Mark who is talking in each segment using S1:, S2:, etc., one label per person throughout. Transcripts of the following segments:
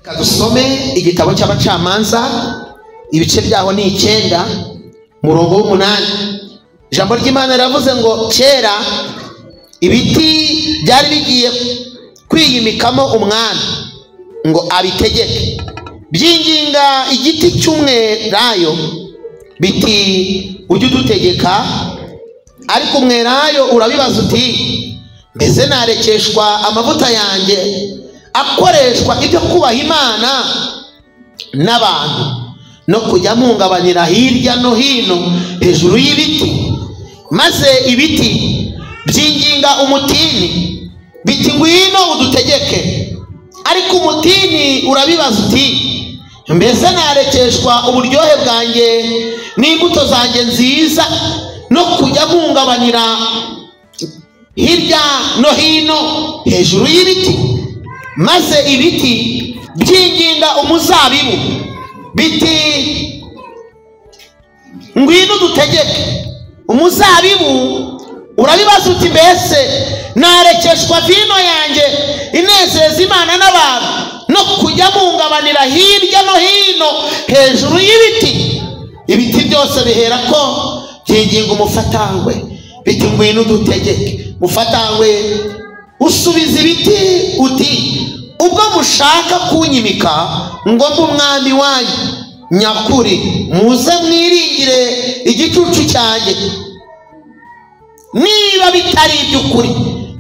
S1: Dusome igitabo cy'abacamanza ibice byaho ni 9 murongo w'8. Ijambo ry'Imana riravuze ngo kera ibiti byari bigiye kwiyimikamo umwami ngo abitegeke, byinginga igiti cy'umwelayo biti ujye udutegeka. Ariko umwelayo urabibaza uti mbese narekeshwa amavuta yanjye akoreshwa ibyo kubaha Imana n'abantu no kujya mungabanira hirya no hino hejuru y'ibiti? Maze ibiti byinginga umutini biti ngwino udutegeke. Ariko umutini urabibaza uti mbese narekeshwa uburyohe bwanjye n'imbuto zanjye nziza no kujya mungabanira hirya no hino hejuru y'ibiti? Maze ibiti byinginga umuzabibu biti ngwino dutegeke. Umuzabibu urabibaza uti mbese narekeshwa vino yanjye inezeza Imana n'abantu no kujya mungabanira hirya no hino hejuru y'ibiti? Ibiti byose bihera ko byinginga umufatangwe biti ngwino dutegeke. Mufatangwe usubiza ibiti uti ubwo mushaka kunyimika ngo mbe umwami wanyu nyakuri, muze mwiringire igicucu cyanjye. Niba bitari iby'ukuri,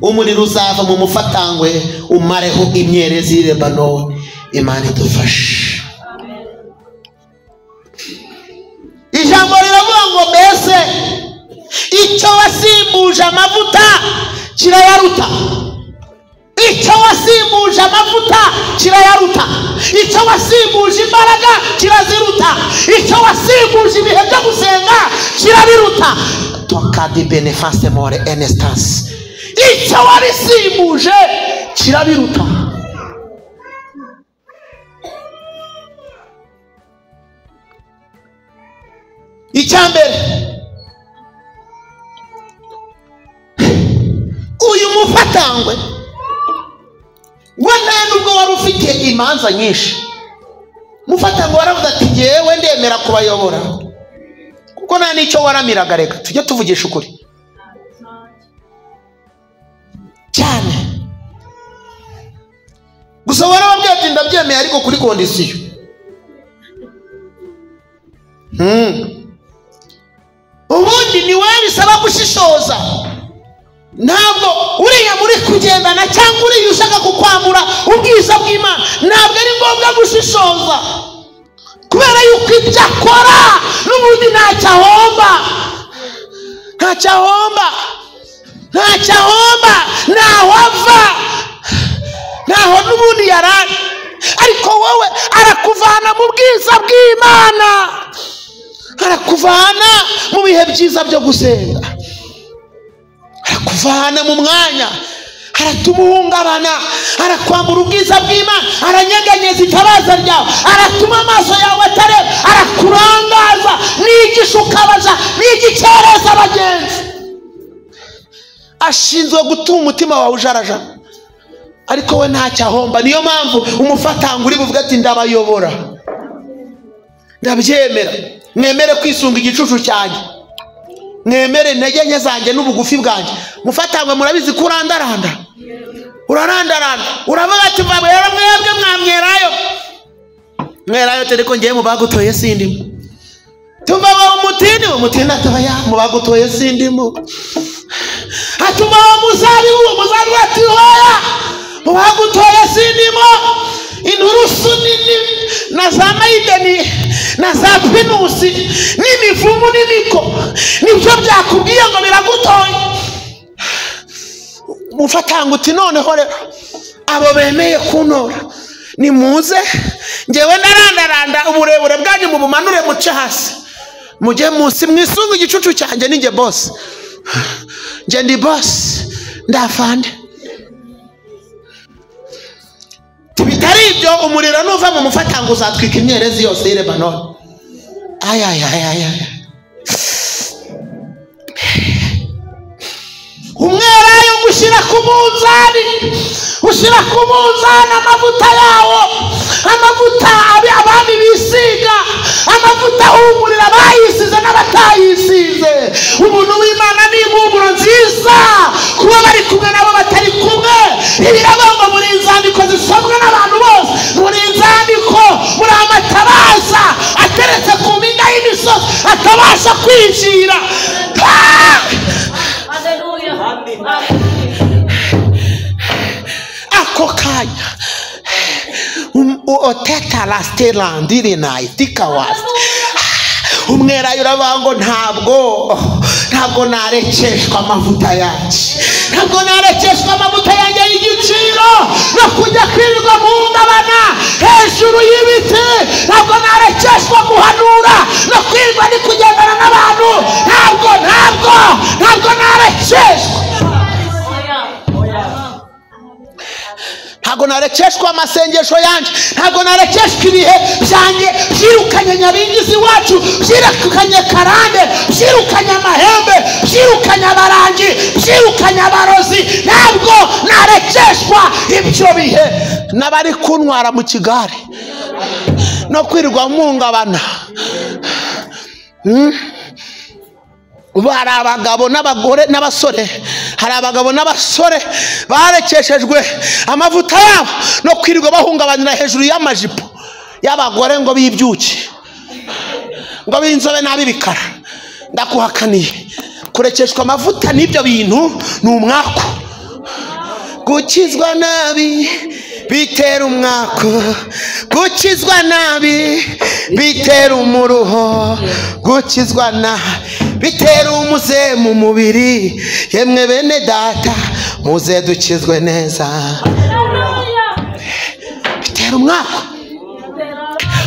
S1: umuriro uzava mu mufatangwe umareho imyerezi y'i Lebanoni. Imana idufashe. Ijambo riravuga ngo mbese icyo wasimbuje amavuta kirayaruta. Icyo wasimbuje amavuta kirayaruta. Icyo wasimbuje imbaraga kiraziruta. Icyo wasimbuje ibihe byo gusenga kirabiruta. Tokadi benefaste more enestas. Icyo warisimbuje kirabiruta. Icyambere, uyu mufatangwe we nta nubwo wari ufite imanza nyinshi. Mufatangwe waravuze ati ngewe ndemera kubayobora, kuko nta n'icyo waramiraga. Reka tujye tuvugisha ukuri cyane. Gusa warababwiye ati ndabyemeye ariko kuri kondisiyo. Ubundi ni wowe bisaba gushishoza. Ntabwo uriya muri kugendana cyangwa uriya ushaka kukwamura ubwiza bw'Imana, ntabwo ari ngombwa gushishoza, kubera yuko ibyo akora n'ubundi ntacyo ahomba, ntacyo ahomba, ntacyo ahomba, ntaho ava, ntaho n'ubundi yarari. Ariko wowe arakuvana mu bwiza bw'Imana, arakuvana mu bihe byiza byo gusenga, arakuvana mu mwanya, aratuma uhungabana, arakwambura ubwiza bw'Imana, aranyeganyeza itabaza ryawe, aratuma amaso yawe atareba, arakurangaza n'igishukabaza n'igikereza abagenzi. Ashinzwe gutuma umutima wawe ujarajara, ariko we ntacyo ahomba. Niyo mpamvu umufatanga uri buvuga ati ndabayobora, ndabyemera, mwemere kwisunga igicucu cyanjye, mwemere intege nke zanjye n'ubugufi bwanjye. Mufatangwe murabizi ko urandaranda, urarandaranda, uravuga ati rero mwebwe mwamwerayo, mwerayo tereko ngiye mu bagutoye sindimo. Tuva umutini, umutini ataba mu bagutoye sindimo. Atuma umuzabibu, umuzabibu ati hoya mu bagutoye sindimo. Inturusu nini na za mayideni na za pinusi n'imivumu n'imiko nibyo byakubwiye ngo biragutoye. Mufatanga uti noneho rero abo bemeye kuntora nimuze, ngewe ndarandaranda uburebure bwanyu mubumanure muce hasi, mujye munsi mwisunge igicucu cyanjye, ninjye boss, nge ndi boss, ndafande. Bitari ibyo umuriro nuva mu mufatanga uzatwika imyerezi yose y'i Lebanoni. Ay ay ay ay ay. Umwelayo gushyira ku munzani, ushyira ku munzani amavuta yawo, Umuntu w'Imana ni impumuro nziza kuba bari kumwe nabo batari kumwe. Ibirabangwa muri inzandiko zisomwa n'abantu bose, muri inzandiko, muri amatabaza ateretse ku mpinga y'imisozi atabasha kwinjira. Ako kanya oteta lastelandirinaitikawas umwerayo uravuga ngo ntabwo narekeshwa amavuta yanjye, ntabwo narekeshwa amavuta yanjye y'igiciro no kujya kwirirwa muhungabana hejuru y'ibiti, ntabwo narekeshwa guhanura no kwirirwa ni kugendana n'abantu, ntabwo narekeshwa. Ntabwo narekeshwa amasengesho yanjye, ntabwo narekeshwa ibihe byanjye byirukanye nyabingizi wacu, byirukanye karande, byirukanye amahembe, byirukanye abarangi, byirukanye abarozi. Ntabwo narekeshwa ibyo bihe n'abari kuntwara mu kigare no kwirirwa mpungabana. Hari abagabo n'abagore n'abasore, hari abagabo n'abasore barekeshejwe amavuta yabo no kwirirwa bahungabanira hejuru y'amajipo y'abagore ngo bibyuke, ngo b'inzobe n'ab'ibikara. Ndakuhakaniye, kurekeshwa amavuta n'ibyo bintu ni umwaku. Gukizwa nabi bitera umwaku, gukizwa nabi bitera umuruho, gukizwa nabi bitera umuze mu mubiri. Yemwe bene data muze dukizwe neza, bitera umwaku.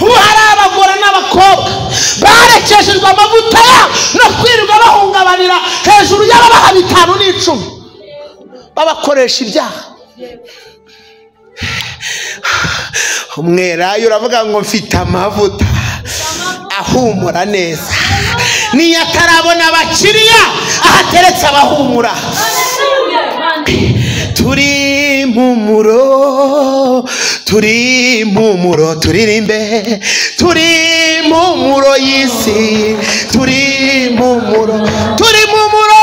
S1: Ubu hari abagore n'abakobwa barekeshejwe amavuta yabo no kwirirwa bahungabanira hejuru y'ababaha 5 n'10 babakoresha ibyaha. Umwerayo uravuga ngo mfite amavuta ahumura neza, niyo atarabona abakiriya ahateretse abahumura. Turi impumuro, turi impumuro, turirimbe, turi impumuro y'isi, turi impumuro, turi impumuro,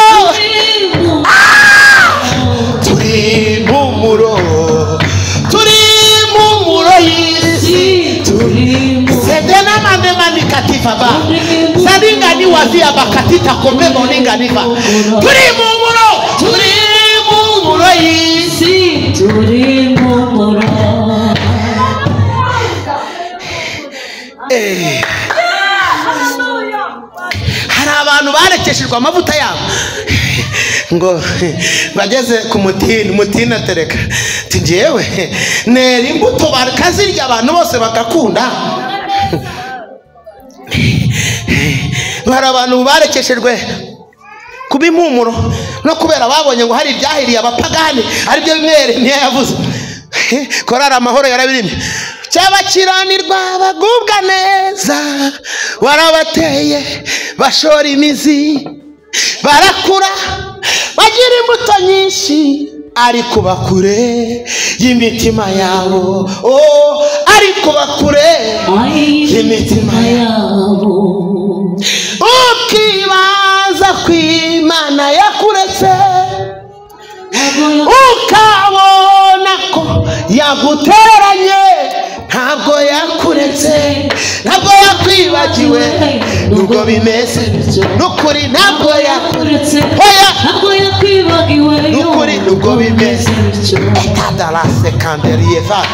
S1: turi impumuro, turi impumuro y'isi, turi sedena mandemani katifa ba sadingani wazia bakatita komebo ninganifa. Turi impumuro, turi impumuro y'isi,
S2: turi impumuro.
S1: Hari abantu barekeshejwe amavuta yabo ngo bageze ku mutini, mutini atereka ati njyewe nera imbuto bakazirya abantu bose bagakunda. Hari abantu barekeshejwe kuba impumuro no kubera babonye ngo hari ibyahiriye abapagani, aribyo bimwe Yeremiya yavuze. Korari Amahoro yarabirimye, cyabakiranirwa bagubwa neza, warabateye bashora imizi, barakura bagira imbuto nyinshi, ariko bakure y'imitima yabo, oh, ariko bakure y'imitima yabo. Ukibaza kw'Imana yakuretse, ukabona ko yaguteranye, ntabwo yakuretse, ntabwo yakwibagiwe, nubwo bimeze nukuri, ntabwo yakuretse, oya,
S2: ntabwo yakwibagiwe,
S1: nukuri, nubwo bimeze. Etadala sekanderiye vat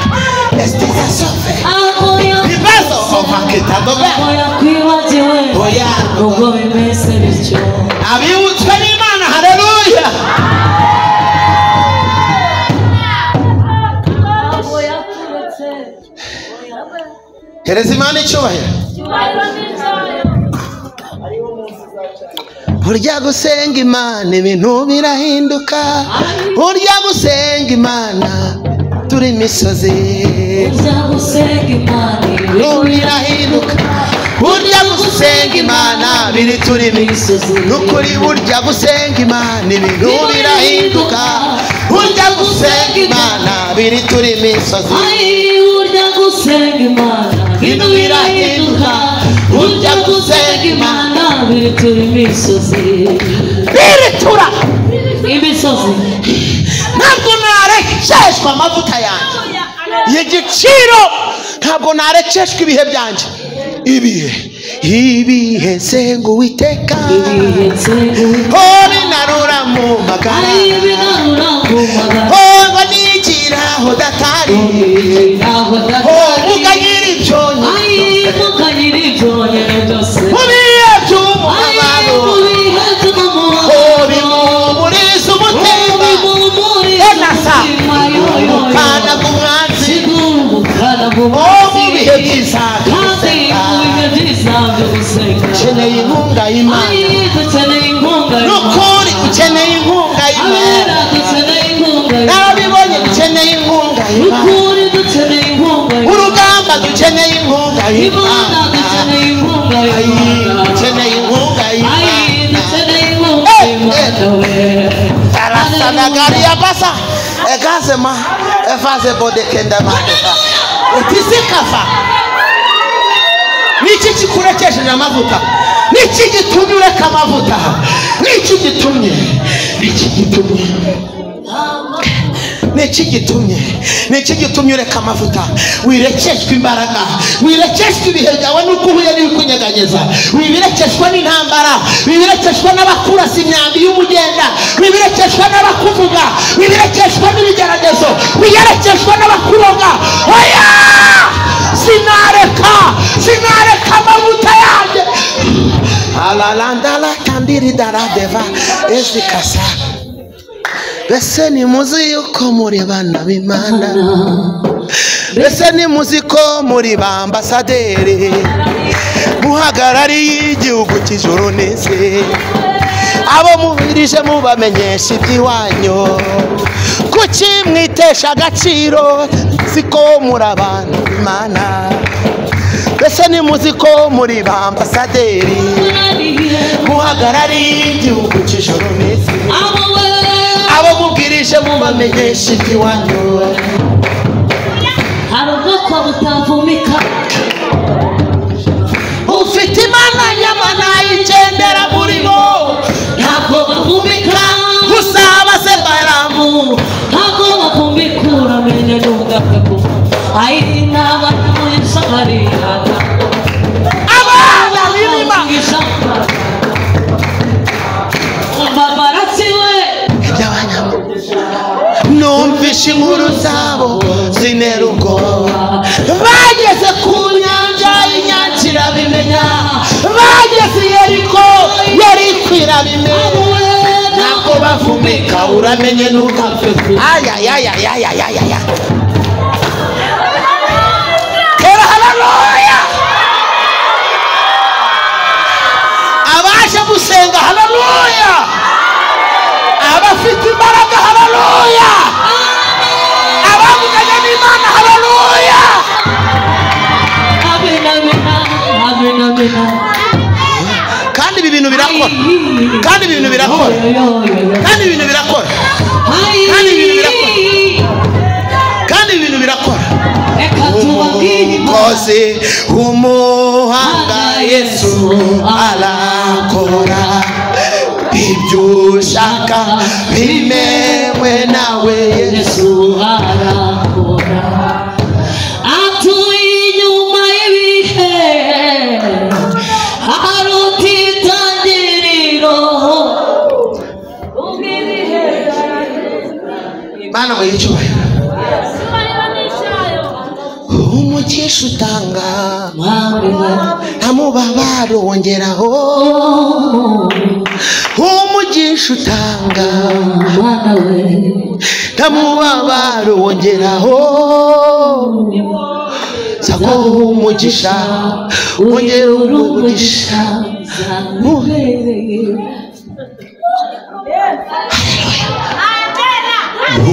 S1: esteza sofe bibazo ovaketadobe,
S2: ntabwo yakwibagiwe,
S1: oya,
S2: nubwo bimeze bityo.
S1: Abibutswe n'Imana, haleluya. Hereza Imana icyubahiro. Burya gusenga Imana ibintu birahinduka, burya gusenga Imana turi imisozi,
S2: burya gusenga Imana
S1: ibintu birahinduka, burya gusenga Imana biri turi imisozi, nukuri burya gusenga Imana ibintu birahinduka, burya gusenga Imana biri turi imisozi,
S2: burya gusenga Imana
S1: ibintu birahinduka, burya Ujya gusenga
S2: Imana biritura imisozi.
S1: Biritura
S2: imisozi.
S1: Ntabwo narekeshwa amavuta yanjye y'igiciro, ntabwo narekeshwa ibihe byanjye. Ibihe ibihe senga Uwiteka, oh binarura mu magara, oh ngo nigiraho datari, oh muganyira ibyonyi byose, mu bihe by'umubabaro, oh bimumuriza umutima, enasa ubukana bw'umwanzi, oh mu bihe byiza ukeneye inkunga y'Imana, nukuri ukeneye inkunga y'Imana, narabibonye dukeneye inkunga y'Imana, urugamba dukeneye inkunga y'Imana, dukeneye inkunga y'Imana. Arasanagaria basa egazema evaze bodekenda madeva etisikafa. Niki kikurekesheje amavuta? Niki gitumye ureka amavuta? Niki gitumye? Niki gitumye? Niki gitumye? Niki gitumye ureka amavuta? Wirekeshwa imbaraga, wirekeshwa ibihe byawe nuko uhuye n'ibikunyeganyeza, wibirekeshwa n'intambara, wibirekeshwa n'abakurasa imyambi y'umugenda, wibirekeshwa n'abakuvuga, wibirekeshwa n'ibigeragezo, wiyerekeshwa n'abakuroga. Oya! Sinareka, sinareka amavuta yanjye. Alalandala kandiri daradeva ezikasa. Bese nimuzi yuko muri bana b'Imana, bese nimuzi ko muri ba ambasaderi muhagarariye igihugu cy'ijuru n'isi, abo mubirije mubamenyesha iby'iwanyu, kuki mwitesha agaciro siko muri abantu b'Imana? Bese nimuzi ko muri ba ambasaderi muhagarariye igihugu cy'ijuru n'isi, abo mubwirije mubamenyesha iby'iwanyu.
S2: Hari ubwoko butavumika,
S1: ufite Imana nyamana igendera muri bo,
S2: ntabwo bavumika,
S1: gusa baze baramu,
S2: ntabwo bavumika, uramenye n'ubwaka kuko ayi n'abana muri Samariya,
S1: abana b'Imana numvishe inkuru zabo zinera ubwoba, bageze ku nyanja inyanja irabimenya, bageze i Yeriko Yeriko irabimenya, ntabwo bavumika uramenye ntukapfe. Ayayayayayayaya, tera haleluya! Abaje gusenga haleluya, abafite imbaraga haleluya, abavuganye n'Imana haleluya. Kandi ibi bintu birakora, kandi ibi bintu birakora, kandi ibi bintu birakora, kandi ibi bintu birakora, kandi ibi bintu birakora. Umukozi w'umuhanga Yesu arakora, ibyo ushaka bimewe nawe Yesu
S2: arakora. Atuye inyuma y'ibihe aruta itangiriro.
S1: Mana mu icyubahiro, umugisha utanga nta mubabaro wongeraho, umugisha utanga nta mubabaro wongeraho, zaguha umugisha wongera umugisha.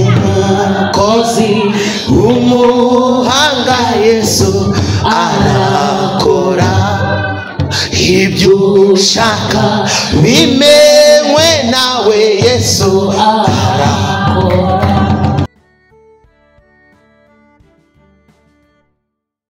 S1: Umukozi w'umuhanga Yesu arakora, ibyo ushaka bimewe